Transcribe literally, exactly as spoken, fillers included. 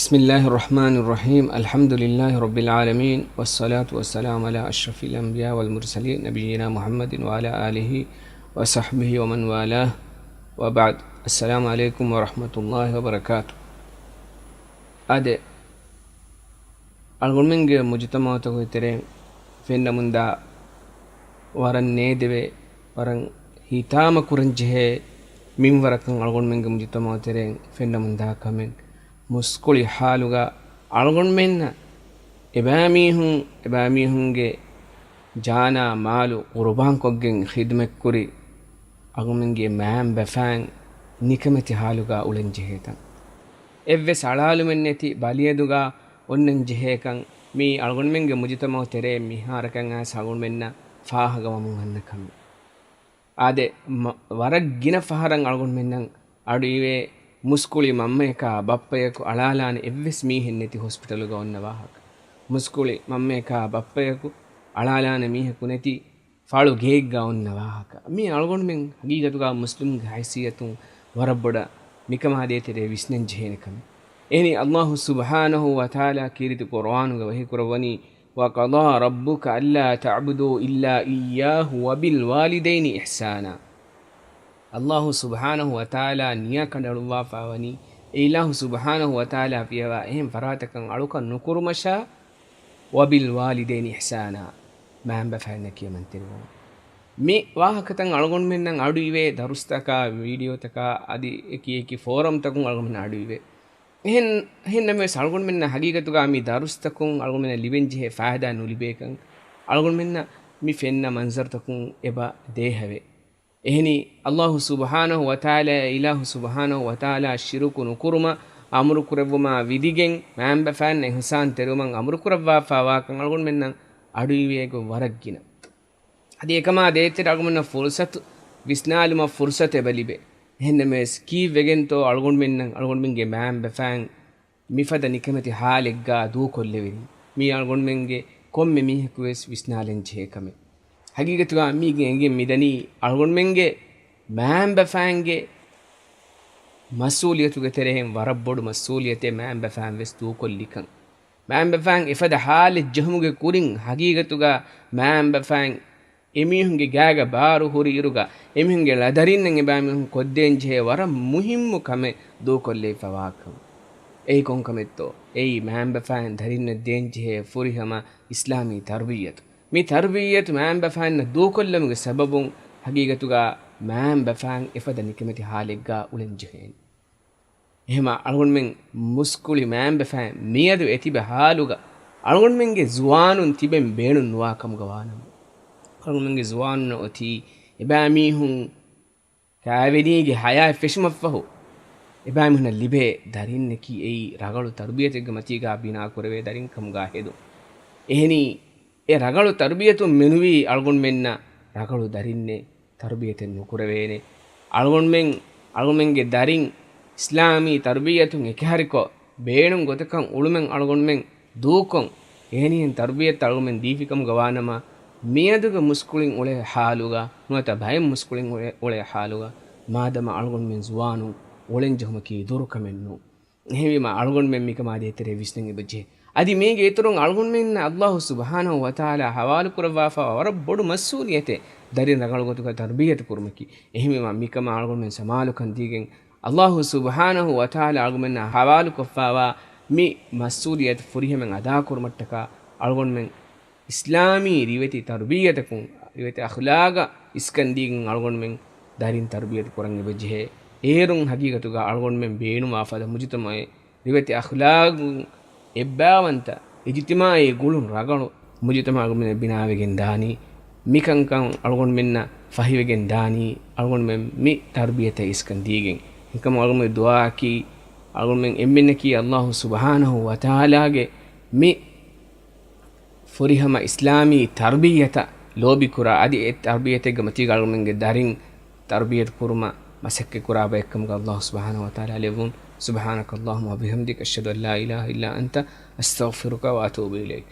بسم الله الرحمن الرحيم. الحمد لله رب العالمين، والصلاة والسلام على أشرف الأنبياء والمرسلين، نبينا محمد وعلى آله وصحبه ومن والاه، وبعد. السلام عليكم ورحمة الله وبركاته. އާދެ، އަޅުގަނޑުމެންގެ މުޖުތަމަޢުތަކުގެ ތެރެއިން ފެންނަމުންދާ ވަރަށް ނޭދެވޭ، ވަރަށް ހިތާމަ ކުރަން ޖެހޭ މިންވަރަކަށް އަޅުގަނޑުމެންގެ މުޖުތަމަޢު ތެރެއިން ފެންނަމުންދާ ކަމެއް، މުސްކުޅި ހާލުގަ އަޅުގަނޑުމެންނަށް އެބައިމީހުން، އެބައިމީހުންގެ ޖާނާ މާލު ޤުރުބާންކޮށްގެން ޚިދުމަތްކުރި އަޅުގަނޑުމެންގެ މައިންބަފައިން ނިކަމެތި ހާލުގަ އުޅެން ޖެހޭތަން. އެއްވެސް އަޅާލުމެއް ނެތި ބަލިއަދުގަ އޮންނަން ޖެހޭކަން މީ އަޅުގަނޑުމެންގެ މުޖުތަމަޢު ތެރޭ މިހާރަކަށް އައިސް އަޅުގަނޑުމެންނަށް ފާހަގަވަމުން އަންނަ ކަމެއް. އާދެ، މަ-، ވަރަށް ގިނަ ފަހަރަށް އަޅުގަނޑުމެންނަށް އަޑުއިވޭ މުސްކުޅި މަންމަޔަކާ ބައްޕަޔަކު އަޅާލާނެ އެއްވެސް މީހެއް ނެތި ހޮސްޕިޓަލުގަ އޮންނަ ވާހަކަ. މުސްކުޅި މަންމަޔަކާ ބައްޕަޔަކު އަޅާލާނެ މީހަކު ނެތި ފަޅު ގެއެއްގަ އޮންނަ ވާހަކަ. މީ އަޅުގަނޑުމެން ހަގީގަތުގަ މުސްލިމްގެ ހައިސިއްޔަތުން ވަރަށް ބޮޑަށް މިކަމާ ދޭތެރޭ ވިސްނަން ޖެހޭނެ ކަމެއް. އެހެނީ، ﷲ ސުބްޙާނަހޫ ވަތަޢާލާ ކީރިތި ޤުރުއާނުގަ ވަޙީކުރައްވަނީ، وَقَضَىٰ رَبُّكَ أَلَّا تَعْبُدُوا إِلَّا إِيَّاهُ وَبِالْوَالِدَيْنِ إِحْسَانًا. ﷲ ސުބްޙާނަހޫ ވަތަޢާލާ ނިޔާ ކަނޑައެޅުއްވާފައިވަނީ، އެ އިލާހު ސުބްޙާނަހޫ ވަތަޢާލާ ފިޔަވާ އެހެން ފަރާތަކަށް އަޅުކަން ނުކުރުމަށާ، وَبِالْوَالِدَيْنِ إِحْسَانًا، މައިންބަފައިންނަކީ އަމަންތެރިވުން. މި ވާހަކަތައް އަޅުގަނޑުމެންނަށް އަޑުއިވޭ ދަރުސްތަކާ، ވީޑިއޯތަކާ އަދި އެކި އެކި ފޯރަމްތަކުން އަޅުގަނޑުމެންނަށް އަޑުއިވޭ. އެހެން، އެހެންނަމަވެސް އަޅުގަނޑުމެންނަށް ހަގީގަތުގަ މި ދަރުސްތަކުން އަޅުގަނޑުމެންނަށް ލިބެންޖެހޭ ފައިދާ ނުލިބޭކަން އަޅުގަނޑުމެންނަށް މި ފެންނަ މަންޒަރުތަކުން އެބަ ދޭހަވޭ. އެހެނީ، ﷲ ސުބްޙާނަހޫ ވަތަޢާލާ، އިލާހު ސުބްޙާނަހޫ ވަތަޢާލާ ޝިރުކު ނުކުރުމަށް އަމުރުކުރެއްވުމާ ވިދިގެން، މައިންބަފައިންނަށް އިޙްސާން ތެރިވުމަށް އަމުރުކުރައްވާފައިވާކަން އަޅުގަނޑުމެންނަށް އަޑުއިވޭ ގޮތް ވަރަށް ގިނަ. އަދި އެކަމާ ދޭތެރޭ އަޅުގަނޑުމެންނަށް ފުރުޞަތު، ވިސްނާލުމަށް ފުރުޞަތު އެބަ ލިބޭ. އެހެންނަމަވެސް، ކީއްވެގެންތޯ އަޅުގަނޑުމެންނަށް އަޅުގަނޑުމެންގެ މައިންބަފައިން މިފަދަ ނިކަމެތި ހާލެއްގާ ދޫކޮށްލެވެނީ؟ މީ އަޅުގަނޑުމެންގެ ކޮންމެ މީހަކުވެސް ވިސްނާލަން ޖެހޭ ކަމެއް. ހަގީގަތުގަ މީގެ އެނގެން މިދަނީ އަޅުގަނޑުމެންގެ މައިންބަފައިންގެ މަސްއޫލިއްޔަތުގެ ތެރެއިން ވަރަށް ބޮޑު މަސްއޫލިއްޔަތެއް މައިންބަފައިން ވެސް ދޫކޮށްލިކަން. މައިންބަފައިން އެފަދަ ހާލެއް ޖެހުމުގެ ކުރިން ހަގީގަތުގަ މައިންބަފައިން އެމީހުންގެ ގާގަ ބާރު ހުރި އިރުގަ، އެމީހުންގެ ޅަދަރިންނަށް އެބައިމީހުން ކޮށްދޭންޖެހޭ ވަރަށް މުހިއްމު ކަމެއް ދޫކޮށްލެވިފައިވާކަން. އެއީ ކޮންކަމެއްތޯ؟ އެއީ މައިންބަފައިން ދަރިންނަށް ދޭންޖެހޭ ފުރިހަމަ އިސްލާމީ ތަރުބިއްޔަތު. މި ތަރުބިއްޔަތު މައިންބަފައިންނަށް ދޫކޮށްލުމުގެ ސަބަބުން ހަގީގަތުގަ މައިންބަފައިން އެފަދަ ނިކަމެތި ހާލެއްގަ އުޅެންޖެހޭނެ. އެހެމަ އަޅުގަނޑުމެން މުސްކުޅި މައިންބަފައިން މިއަދު އެތިބެ ހާލުގަ އަޅުގަނޑުމެންގެ ޒުވާނުން ތިބެން ބޭނުން ނުވާ ކަމުގަ ވާނަމަ، އަޅުގަނޑުމެންގެ ޒުވާނުންނަށް އޮތީ އެބައިމީހުން ކާވެނީގެ ހަޔާތް ފެށުމަށްފަހު، އެބައިމީހުންނަށް ލިބޭ ދަރިންނަކީ އެއީ ރަގަޅު ތަރުބިޔަތެއްގެ މަތީގަ ބިނާކުރެވޭ ދަރިން ކަމުގަ ހެދުން. އެހެނީ، އެ ރަގަޅު ތަރުބިޔަތުން މެނުވީ އަޅުގަނޑުމެންނަށް ރަގަޅު ދަރިންނެއް ތަރުބިޔަތެއް ނުކުރެވޭނެ. އަޅުގަނޑުމެން، އަޅުގަނޑުމެންގެ ދަރިން އިސްލާމީ ތަރުބިއްޔަތުން އެކަހެރިކޮށް، ބޭނުން ގޮތަކަށް އުޅުމެއް އަޅުގަނޑުމެން ދޫކޮށް، އެހެނިހެން ތަރުބިއްޔަތު އަޅުގަނޑުމެން ދީފިކަމުގަ ވާނަމަ، މިއަދުގެ މުސްކުޅިން އުޅޭ ހާލުގަ، ނުވަތަ ބައެއް މުސްކުޅިން އުޅޭ، އުޅޭ ހާލުގަ، މާދަމާ އަޅުގަނޑުމެން ޒުވާނުން އުޅެން ޖެހުމަކީ ދުރުކަމެއް ނޫން. އެހެންވީމަ، އަޅުގަނޑުމެން މިކަމާ ދޭތެރޭ ވިސްނަން އެބަޖެހޭ. އަދި މީގެ އިތުރުން އަޅުގަނޑުމެންނަށް ﷲ ސުބްޙާނަހޫ ވަތަޢާލާ ޙަވާލުކުރައްވާފައިވާ ވަރަށް ބޮޑު މަސްއޫލިއްޔަތެއް ދަރިން ރަނގަޅު ގޮތުގަ ތަރުބިއްޔަތު ކުރުމަކީ. އެހެންވީމަ، މިކަމަށް އަޅުގަނޑުމެން ސަމާލުކަން ދީގެން، ﷲ ސުބްޙާނަހޫ ވަތަޢާލާ އަޅުގަނޑުމެންނަށް ޙަވާލުކޮށްފައިވާ މި މަސްއޫލިއްޔަތު ފުރިހަމައިން އަދާކުރުމަށްޓަކާ އަޅުގަނޑުމެން އިސްލާމީ ރިވެތި ތަރުބިއްޔަތަކުން، ރިވެތި އަޚްލާގަށް އިސްކަންދީގެން އަޅުގަނޑުމެން ދަރިން ތަރުބިއްޔަތު ކުރަން އެބަޖެހޭ. އޭރުން ހަގީގަތުގަ އަޅުގަނޑުމެން ބޭނުންވާ ފަދަ މުޖުތަމަޢެއް، ރިވެތި އަޚްލާގުން އެއްބައިވަންތަ، އިޖުތިމާޢީ ގުޅުން ރަގަޅު މުޖުތަމަޢެއް އަޅުގަނޑުމެން ބިނާވެގެން ދާނީ. މިކަންކަން އަޅުގަނޑުމެންނަށް ފަހިވެގެން ދާނީ، އަޅުގަނޑުމެން މި ތަރުބިއްޔަތަށް އިސްކަން ދީގެން. އެކަމަށް އަޅުގަނޑުމެން ދުޢާއަކީ، އަޅުގަނޑުމެން އެންމެންނަކީ ﷲ ސުބްޙާނަހޫ ވަތަޢާލާގެ މި ފުރިހަމަ އިސްލާމީ ތަރުބިއްޔަތަށް ލޯބިކުރާ، އަދި އެ ތަރުބިއްޔަތެއްގެ މަތީގަ އަޅުގަނޑުމެންގެ ދަރިން ތަރުބިއްޔަތު ކުރުމަށް މަސައްކަތްކުރާ ބައެއްކަމުގަ ﷲ ސުބްޙާނަހޫ ވަތަޢާލާ ލެއްވުން. سبحانك اللهم وبحمدك، أشهد أن لا إله إلا أنت، أستغفرك وأتوب إليك.